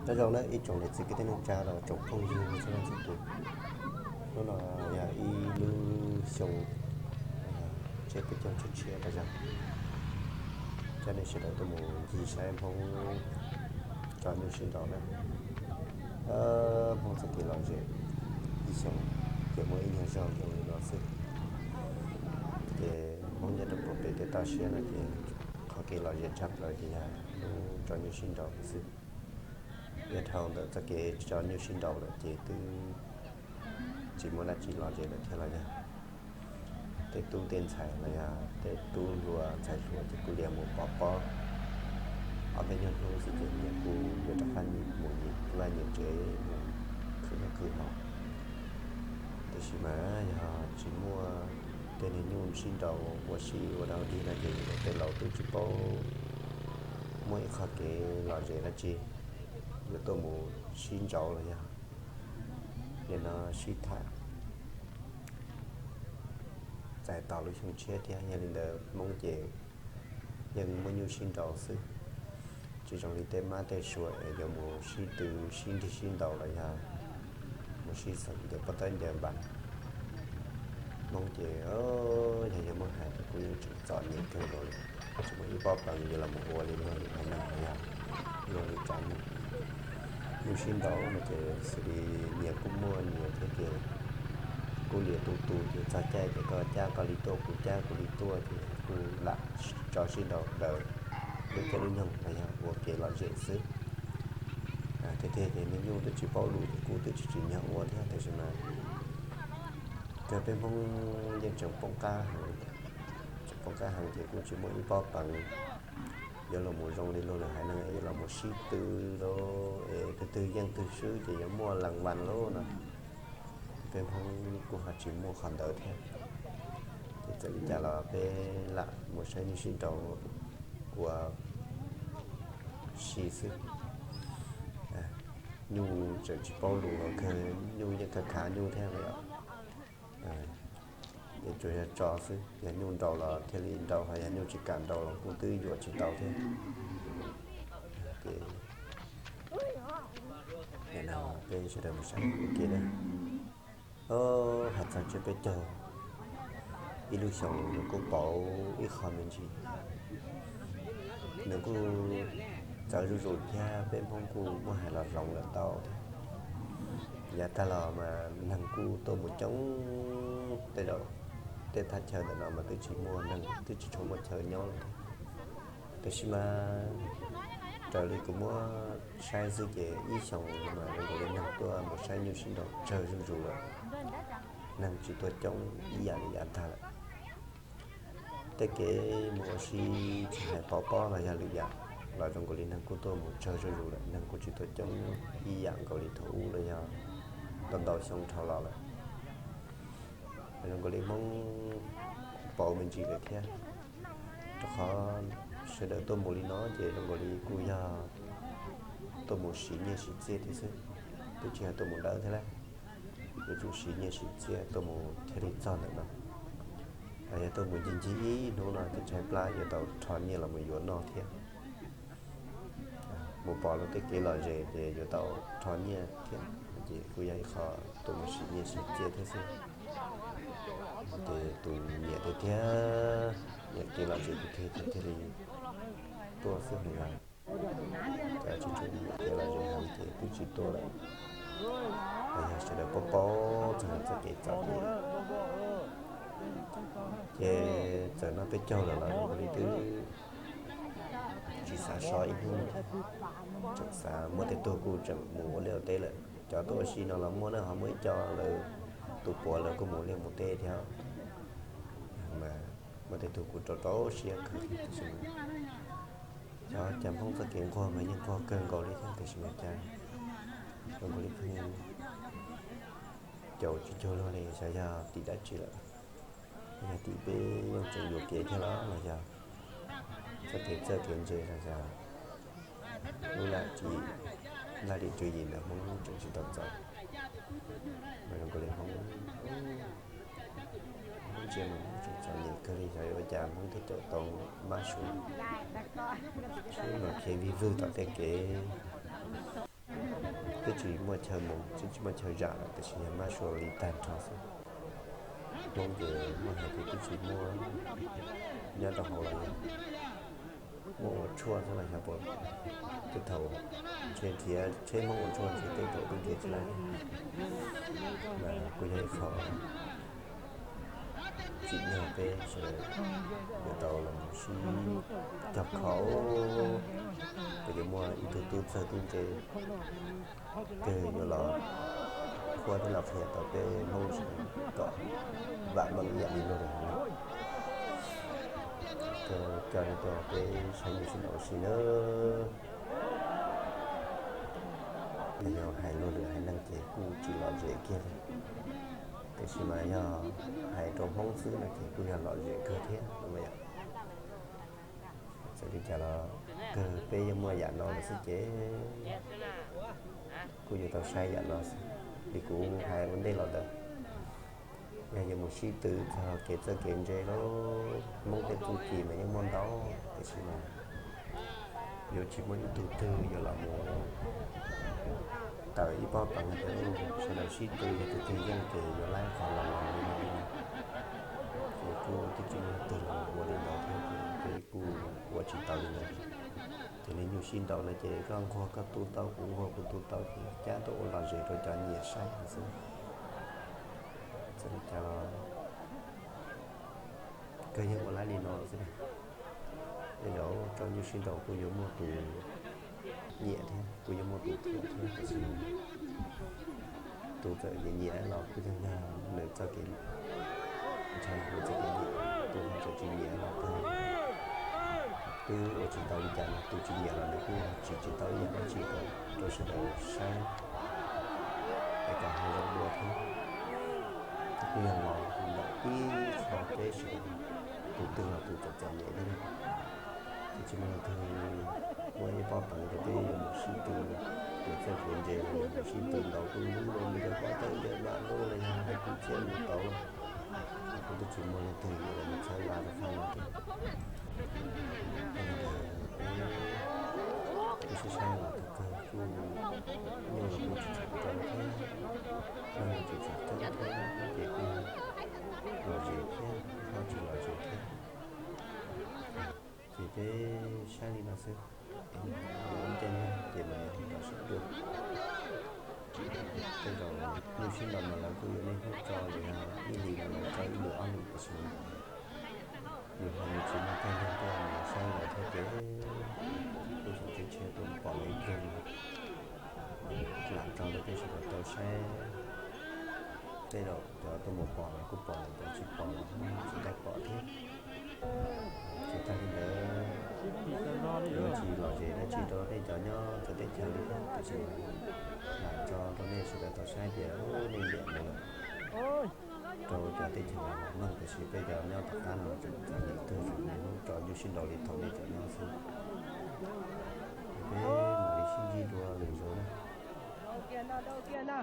Nyob zoo na ib tsoom niam txiv kwv tij neej tsa los tsoom phooj ywg txhua leej txhua tus. Hnub no yog ib lub xyoo tshiab peb caug tshiab tshiab tas zog. Coj nej sawv daws tuaj mus ncig saib Hmoob tso nyuj sib nraus na. Hmoob txoj kev lom zem ib xyoos ces muaj ib nyuag zog zoo li no xwb. Ces Hmoob nyob rau puag pem tej toj siab no ces qhov kev lom zem tshaj plaws ces yog hnub tso nyuj sib nraus xwb. Yog dhau ntawm txoj kev tso nyuj sib nraus lawm ces twb tsis muaj dab tsi lom zem lawm thiab los yog tej tub tej ntxhais los yog tej tub hluas ntxhais hluas ces kuj lias mus pov pob ob peb nyuag hnub xwb ces nyias kuj yuav rov qab mus nyias vaj nyias tsev mus khwv noj khwv haus. Tiam sis mas yog tsis muaj tej niag nyuj sib nraus ua si ua dog dig no ces tej laus twb tsis paub muaj ib qho kev lom zem dab tsi yuav tuaj mus sib nraus los yog nim no sib tham txais tos lub xyoo tshiab thiab. Yog li ntawd Hmoob ces yeej muaj nyuj sib nraus xwb, tsis zoo li tej mab tej sua es yuav mus sib tw sib nrig sib ntaus los yog mus sib xeem ncaws pob tawb ncaws npas. Hmoob ces yog yog muab hais ces kuj yeej tseem txom nyem kawg nkaus li, tsis muaj ib pob peev yuav los mus ua li luag lwm haiv neeg los yog luag lwm tsav neeg. Nyuj sib nraus no ces xws li nyias kuj muaj nyias thiab ces kuj lias tu tu ces txog caij ces koj cab koj li tuaj kuv cab kuv li tuaj ces kuj lam tso sib nraus daws lub caij lub nyoog los yog ua kev lom zem xwb. Tiag tiag ces niag nyuj twb tsis paub lus ces kuj twb tsis tsim nyog ua thiab tiam sis mas kawg peb Hmoob yeej tseem poob qab heev, tseem poob qab heev ces kuj tsis muaj ib pob peev yuav los mus zoo li luag lwm haiv neeg es yuav los mus sib tw lawm es twg twg yeej twg swb ces yuav muaj lees vas lauj no. Peb Hmoob kuj ho tsis muaj qhov ntawd thiab. Ces txawm li cas los peb lam mus saib nyuj sib nraus ua si xwb. Nyuj tseem tsis paub lus los kawg nyuj yeej khav khav nyuj thiab os. Yeej tsuas yog tso xwb, yog nyuj nraus los thiaj li nraus, ho yog nyuj tsis kam nraus los kuj twb yuam tsis tau thiab. Ces nim no peb sawv daws mus saib ua ke na. Hais txog tsiab peb caug, ib lub xyoos nws kuj pauv ib qho me ntsis, nws kuj txawv zuj zus thiab peb Hmoob kuj muab hais los hloov lawm ntau thiab. Yav tag los mas neeg kuj tuaj mus coob, tej zaum tej thaj chaw ntawm no mas twb tsis muaj neeg, twb tsis tshua muaj chaw nyob lawm thiab. Tiam sis mas raws li kuv muab saib xwb ces ib xyoos mas zoo nkaus li neeg tuaj mus saib nyuj sib nraus tsawg zuj zus lawm, neeg tsis tuaj coob ib yam li yav tag lawm. Tej kev mus ua si tsis hais pov pob los yog lwm yam los zoo nkaus li neeg kuj tuaj mus tsawg zuj zus lawm, neeg kuj tsis tuaj coob ib yam nkaus li thaum ub los yog ntau ntau xyoo dhau los lawm. Zoo nkaus li Hmoob pauv me ntsis lawm thiab, rau qhov sawv daws tuaj mus li no ces zoo nkaus li kuj yog tuaj mus siv nyiaj siv txiaj thiab xwb, twb tsis yog tuaj mus dawb thiab lauj. Yuav tsum siv nyiaj siv txiaj tuaj mus thiaj li txog ntawm no. Los yog tuaj mus ncig ncig ib hnub no ces tshaib plab yuav tau rho nyiaj los mus yuav noj thiab. Mus pom luag tej kev lom zem ces yuav tau rho nyiaj thiab, ces kuj yog ib qho tuaj mus siv nyiaj siv txiaj thiab xwb. Ces tus nyiam tiag tiag, nyiam kev lom zem tiag tiag ces thiaj li tuaj xwb no yog. Cov tsis tshua nyiam kev lom zem heev ces twb tsis tuaj lawm. Los yog sawv daws paub paub txog txoj kev txom nyem. Ces txawm no peb caug lawm los zoo li twb tsis xav so ib hnub, tseem xav muaj tej tug kuj tseem mus ua liaj ua teb lawm. Cov tuaj ua si no los muaj na, ho muaj ib co lawv tus puav lawv kuj mus liaj mus teb thiab. Mas muaj tej tug kuj rau rau siab kawg tiam sis mas cov cas Hmoob txoj kev nquag mas yeej nquag kawg nkaus li thiab tiam sis mas cas zoo nkaus li pheej caum tsis cuag luag li, xyov yog tim dab tsi lawm. Yog tim peb yeej tseem yuam kev thiab los los yog txoj kev txawj kev ntse los yog lub laj lim tswv yim ntawm Hmoob tseem tsis tau txaus. Mas zoo nkaus li Hmoob ntsia mas Hmoob tseem txom nyem kawg li, xyov yuav ua cas Hmoob thiaj caum tau mab su, sib nrog khiav vij vwg tom tej kev. Twb tsis muaj chaw mus, twb tsis muaj chaw zam lawm, tiam sis yog mab sua li tag nrho xwb. Hmoob ces muaj hais tias twb tsis muaj, nyob rau hauv los yog muaj ua tshuaj xwb los xyov puas. Tej thaum ntshe nrhiav tsheb Hmoob ua tshuaj ntshe tej thaum twb nrhiav tsis tau. Mas kuj yog ib qho tsim nyog peb sawv daws yuav tau los sib cog khau, kuj yuav muaj ib tug tub txawg tub ntse kawg yuav los qhuab thiab los qhia tau peb Hmoob sawv daws kom vam meej ib yam li luag lawm no. Kawg coj nej tuaj peb saib nyuj sib nraus ua si nawb. Yog hais luag lwm haiv neeg ces kuj tsis lom zem kiag li, tiam sis mas yog hais rau Hmoob xwb no ces kuj yog lom zem kawg thiab no yom. Txawm li cas los kawg peb yeej muaj yam no lawm xwb ces kuj yuav tau saib yam no xwb. Li kuv hais ua ntej los ntawd, yog yuav mus sib tw txog kev txawj kev ntse los Hmoob tej txuj ci mas yeej muaj ntau, tiam sis mas yuav tsis muaj ib tug twg yuav los mus tawm ib pob peev hais tias sawv daws sib tw yog tus twg yeej ces yuav laib qhov los los li no li no. Ces kuj twb tsis muaj leej twg los ua li ntawd thiab ces peb kuj ua tsis tau li ntawd. Ces li nyuj sib nraus no ces koj nquag koj tu tau, kuv nquag kuv tu tau ces cab tuaj ua lom zem rau cov nyiam saib no xwb. Txawm li cas los kawg yeej ua laib li no xwb na. Tej zaum rau nyuj sib nraus kuj yuav muaj tus nyiam thiab kuj yuav muaj tus thuam thiab, tiam sis tus txawm nyiam nyiam los kuj yog nws txoj kev ntshaw nws txoj kev nyiam, tus ho txawm tsis nyiam los kawg twb ua tsis tau li cas no, tus tsis nyiam los nws kuj tsis tsis tau ib yam dab tsi kom rau sawv daws saib es kom ho zoo dua thiab. Ces kuj yog los ntawm ib qho peb sawv daws tus twg los tus txawm txom nyem thiab. Ces tsis muaj leej twg muab ib pob peev rau peb yuav mus sib tw, yuav txawj kev ntse los yuav mus sib tw ntaus tu ntuj los mus rau pob tawb ntawm mam lub los yog hais kwv txhiaj mus tau. Kuj twb tsis muaj leej twg yuav los mus txhawb la rau qab no thiab. Yog li ntawd peb kuj saib saib los tus kawg kuj nyuj los kuj tsis tshua rau thiab, noj los tsis tshua rau thiab, ces kuj lom zem thiab, ho tsis lom zem thiab. Ces peb saib li no xwb, es mus ua ib co neeg ces mam li rov sib tua. Tej zaum nyuj sib nraus no lawv kuj yuav niaj hnub tso los yog ib hlis no lawv tso ib lwm ob lwm, tiam sis yus ho yus tsis muaj caij nyoog tuaj mus saib lawv thiab ces kuj tseem tsheb tsheb tuaj pom lawv ib pliag li. Lam tso rau peb sawv daws tau saib. Tej zaum cov tuaj mus pom los kuj pom lawm, cov tsis pom los tsis tau pom thiab. Ces tag li ntawd, yuav tsis lom zem dab tsi rau nej cov nyob txawv teb chaws li thiab, tiam sis lam tso rau nej sawv daws tau saib tias nej nyiam mus lawm rau cov teb chaws los meej, tiam sis peb cov nyob tom qab no tseem txom nyem kawg, tseem niaj hnub tso nyuj sib nraus li thaum nej cov nyob xwb. Ces peb mam li sib ntsib dua lwm zaus na.